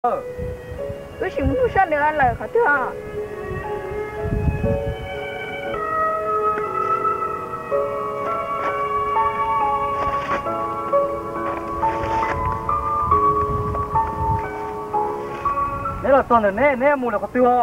Wb sim mus nug sab nws lawm qhov twg os. Neb los txog ntawm neb, neb mus lawm qhov twg os?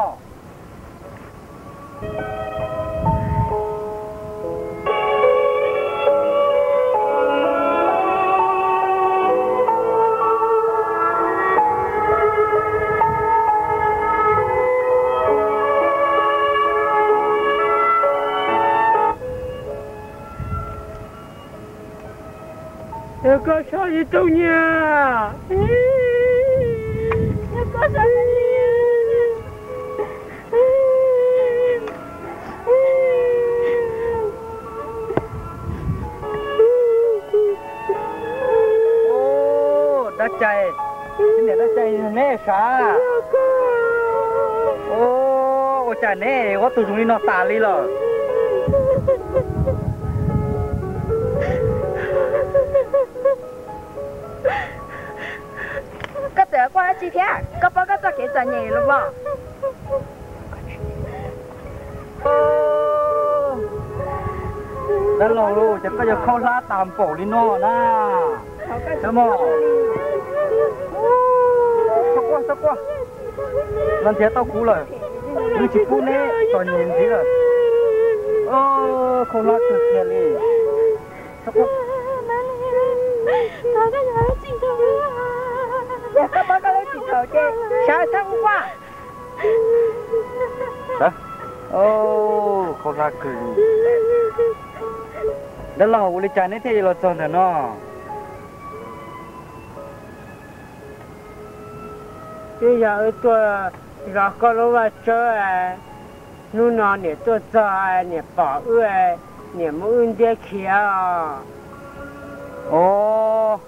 Yog koj sab li tub nyiag, yog koj sab li Dab Cai, niam Dab Cai neb sav? Ua cas neb ua tug zoo li no tas li lawm? Koj txawm quaj dab tsi thiab? Koj paub koj txoj kev txom nyem los as? Dab laug, cas koj yuav khaub hlab tag npaum li no na? Txhob quaj, txhob quaj, no nrhiav tau kuv lawm, wb tsis pub neb txom nyem ntxiv lawm. Khaub hlab kawg kiag li. Yog koj paub koj lub txim thaum ces sawv txhob quaj. Khaub hlab kawg li. Dab laug, ua li cas neb thiaj yuav los txog ntawm no? Twb yog wb tuaj zov koj lub vaj tsawb, hnub no niam tuaj txog, niam pom wb, niam muab wb ntiab khiav os. Os,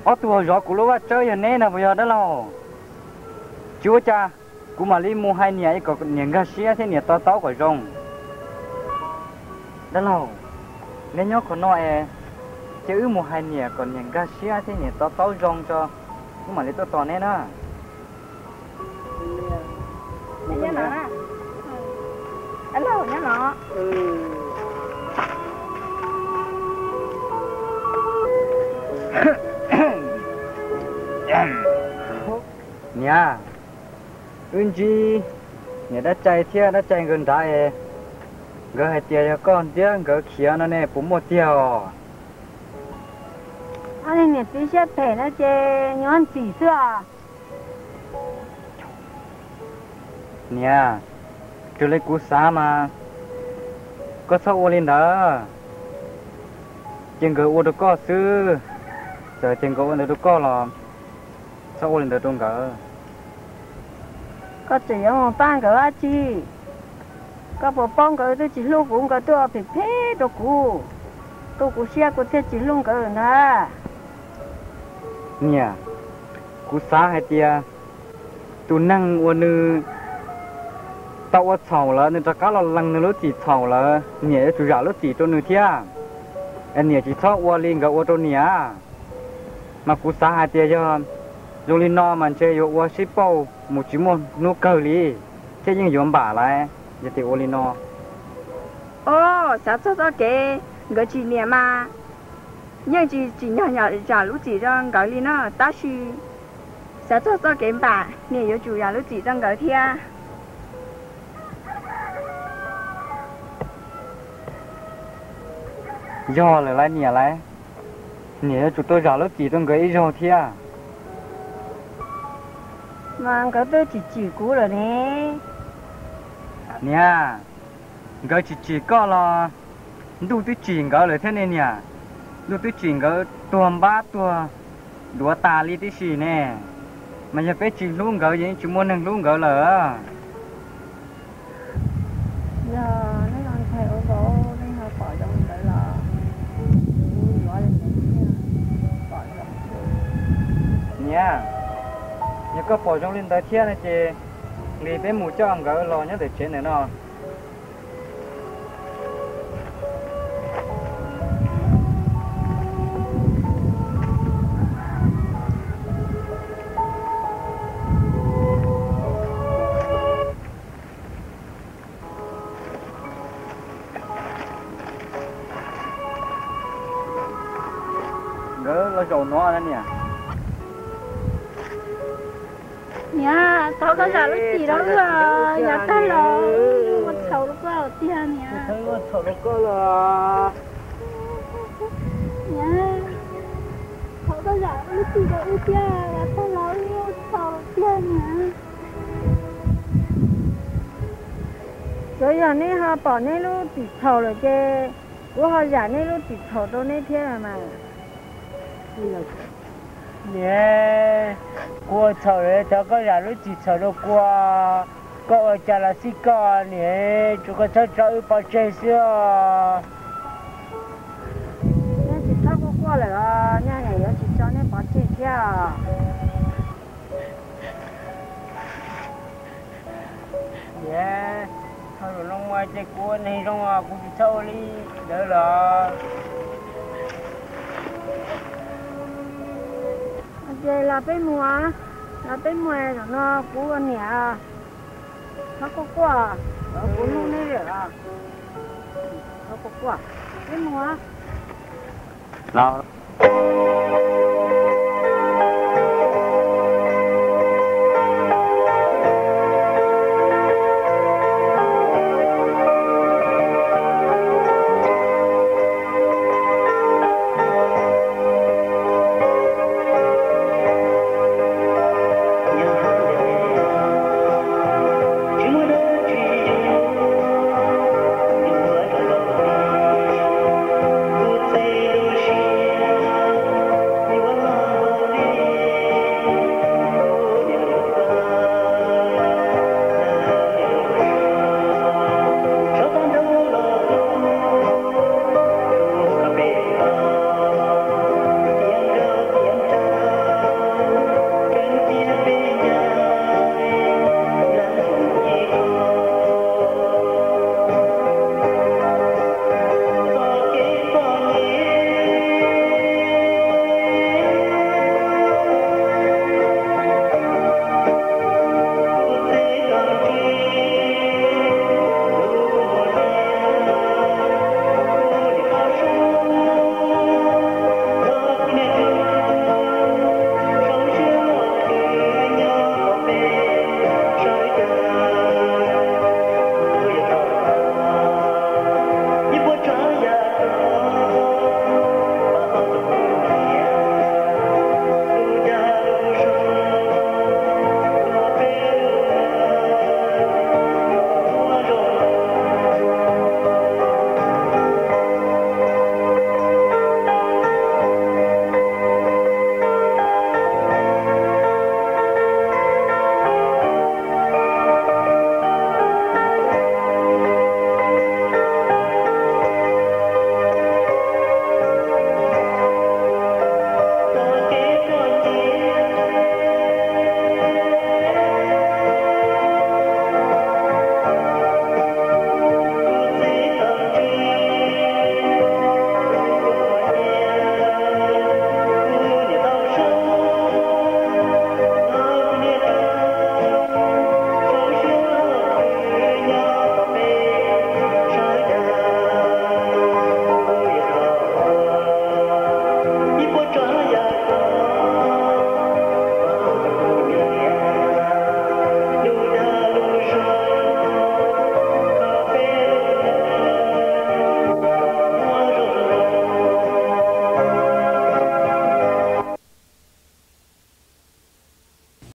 ob tug uas zov kuv lub vaj tsawb yog neb no puas yog dab laug? Tsis ua cas, kuv mam li mus hais niam kom niam nkag siab thiab niam to taub kom zoo. Dab laug, neb nyob qhov no es, cia wb mus hais niam kom niam nkag siab thiab niam to taub zoo tso, wb mam li tuaj tos neb na. Niam, wb ntsib niam Dab Cai thiab Dab Cai nkawd nrad es, nkawd hais tias yog koj ntiab nkawd khiav no ne, puas muaj tiag os? Niam txiv siab phem no ces nyob ntxim xwb os. Niam, raws li kuv xav mas koj txhob ua li ntawd. Ces nkawd ua rau koj xwb, txawm tias nkawd ua ntawd rau koj los txhob ua li ntawd rau nkawd. Koj tseem yuav mus pab nkawd dab tsi? Koj puas paub nkawd twb tsis hlub kuv, nkawd twb ua phem phem rau kuv, tu kuv siab kuv thiaj tsis hlub nkawd ntag. Niam, kuv xav hais tias tus neeg uas nws tau ua txhaum lawm nws rov qab los lees nws lub txim txhaum lawm, niam yuav tsum zam lub txim rau nws thiab. Niam tsis txhob ua li nkawd ua rau niam. Mas kuv xav hais tias yog zoo li no mas ntshe yuav ua sib pauj mus tsis muaj hnub kawg li, thiab yeej yuav npam lawm yog tias ua li no. Os, xav txog txoj kev nkawd tsis niam mas yeej tsis tsim nyog zam lub txim rau nkawd li na, tab sis xav txog txoj kev npam niam yuav tsum zam lub txim rau nkawd thiab. Yog lawm laiv niam laiv, niam yuav tsum tau zam lub txim rau nkawd ib zaug thiab. Mas nkawd twb tsis tsim kuv lawm ne. Niam, nkawd tsis tsim koj los ntuj twb tsim nkawd lawm thiab ne niam. Ntuj twb tsim nkawd tuag npab tuag duav tas li tib si ne. Mas yog peb tsis hlub nkawd ces yeej tsis muaj neeg hlub nkawd lawm. Yog nej los ntshai ua vauv, nej ho pom zoo li ntawd los kuv yuav li ntawd thiab, pom zoo. Niam, yog koj pom zoo li ntawd thiab no ces nqis peb mus coj nkawd los nyob ntawm tsev ntawm no. Zaum no na niam. Niam, thov koj zam lub txim rau wb, yav tag los ua txhaum rau koj tiag niam. Ua txhaum rau koj los. Niam, thov koj zam lub txim rau wb thiab, yav tag los wb ua txhaum tiag niam. Tsuav yog neb ho pom neb lub txim txhaum lawm ces kuv ho zam neb lub txim txhaum rau neb thiab mas. Niam, kuv ua txhaum lawm, thov koj zam lub txim txhaum rau kuv. Koj ua cas los xij koj niam, tsuas koj txhob tso wb pov tseg xwb os. Neb tsis txhob quaj quaj lawm os, nyaj yuav tsis tso neb pov tseg thiab. Niam, thaum zaum no mus ces kuv ua neeg zoo os, kuv tsis txhob ua li ntawd los. Ces los peb mus, los peb mus, zaum no kuv ua niam, txhob quaj quaj, kuv hlub neb lawm os. Txhob quaj quaj, peb mus. Los.